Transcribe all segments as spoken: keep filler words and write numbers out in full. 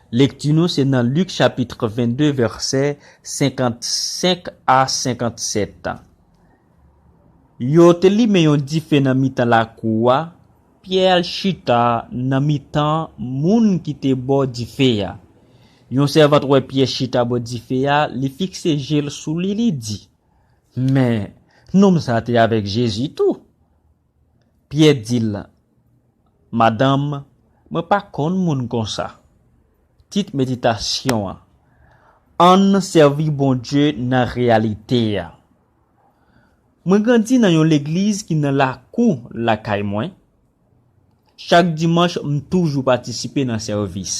Lekti nou se nan Lik chapit vennde, vèsè senkannsenk a senkannsèt. Yo te limen yon dife nan mitan lakou a, Pyè al chita nan mitan moun ki te bò dife a. Yon sèvant wè Pyè chita bò dife a, li fikse je l sou li, li di, "Men, nonm sa a te avèk Jezi tou." Pyè di l, "Madanm, mwen pa konn moun konsa." Tit meditasyon an, Ann sèvi Bondye nan reyalite a. Mwen grandi nan yon legliz ki nan lakou lakay mwen. Chak dimanch, m toujou patisipe nan sèvis,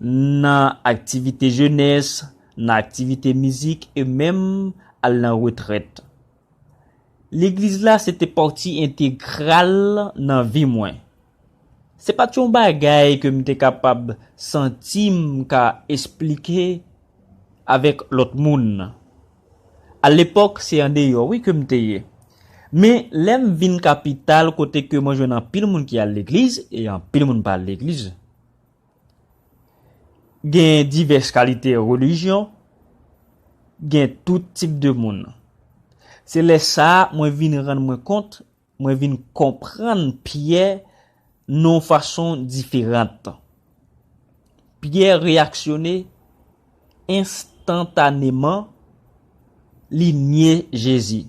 nan aktivite jenès, nan aktivite mizik e menm al nan retrèt. Legliz la se te pati entegral nan vi mwen. Se pa t yon bagay ke m te kapab santi m ka esplike avèk lòt moun. Alepòk, se andeyò, wi, ke m te ye. Men, lè m vin kapital, kote ke mwen jwenn anpil moun ki al legliz, e anpil moun pa al legliz, gen divès kalite relijyon, gen tout tip de moun. Se lè sa a, mwen vin rann mwen kont, mwen vin konprann Pyè nan yon fason diferan. Pyè reyaksyone enstantaneman, li nye Jezi.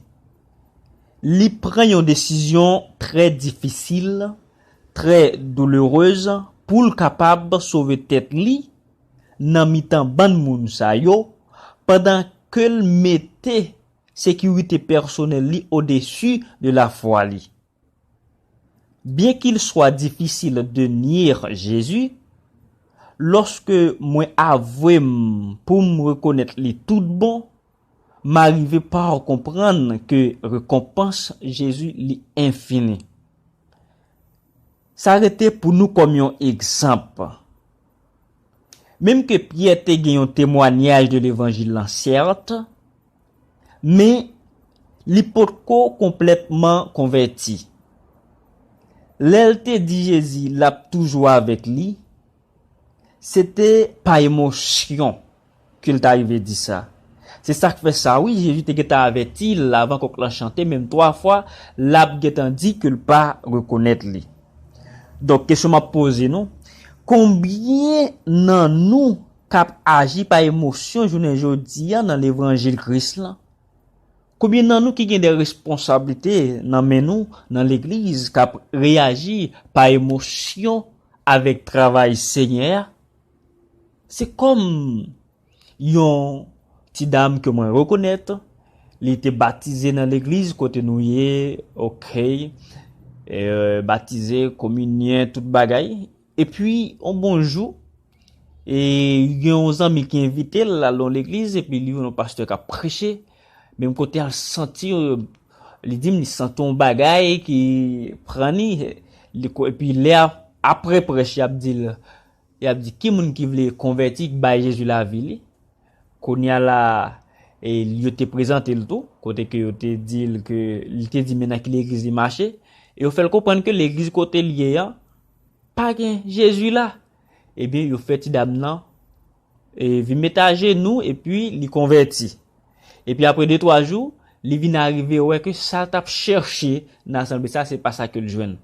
Li pran yon desizyon trè difisil, trè doulourez, pou l kapab sove tèt li nan mitan bann moun sa yo, pandan ke l mete sekirite pèsonèl li odesi de lafwa li. Bien qu'il soit difficile de nier Jésus, lòske mwen avwe m pou m rekonèt li tout bon, m arive pa konprann ke rekonpans Jezi li enfini. Sa rete pou nou kòm yon egzanp. Menm ke Pyè te gen yon temwayaj de levanjil lan, sèt, men li potko konplètman konvèti. Lè l te di Jezi l ap toujou avèk li, se te pa emosyon ke l ta rive di sa. Se sa k fè sa, wi, Jezi te gentan avèti l avan kòk lan chante, menm twa fwa, l ap gentan di ke l pa rekonèt li. Donk, kesyon m ap poze nou, konbyen nan nou k ap aji pa emosyon jounen jodi a nan levanjil Kris lan? Konbyen nan nou ki gen de responsablite nan men nou nan legliz k ap reyaji pa emosyon avèk travay Senyè a? Se kòm yon ti dam ke mwen rekonèt, li te batize nan legliz kote nou ye, oke, e, batize, kominyen, tout bagay. Epi, yon bon jou, e, gen yon zanmi ki envite l al nan legliz, epi li wè yon pastè k ap preche, menm kote al santi, e, li di m li santi yon bagay ki pran li, li ko-, epi lè a, apre prèch, y ap di l, y ap di ki moun ki vle konvèti, bay Jezi lavi li. Kounye a la, e, yo te prezante l tou, kote ke yo te di l ke, li te di men nan ki legliz li mache, e yo fè l konprann ke legliz kote l ye a, pa gen Jezi la. Ebyen, yo fè ti dam nan, e, vin met ajenou, epi li konvèti. Epi apre de, twa jou, li vin arive wè ke sa l t ap chèche nan asanble sa, se pa sa ke l jwenn.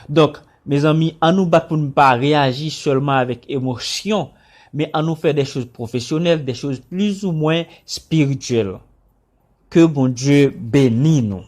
Donk, mezanmi, ann nou bat pou n pa reyaji sèlman avèk emosyon, men ann nou fè de choz pwofesyonèl, de choz plizoumwen espirityèl. Ke Bondye beni nou.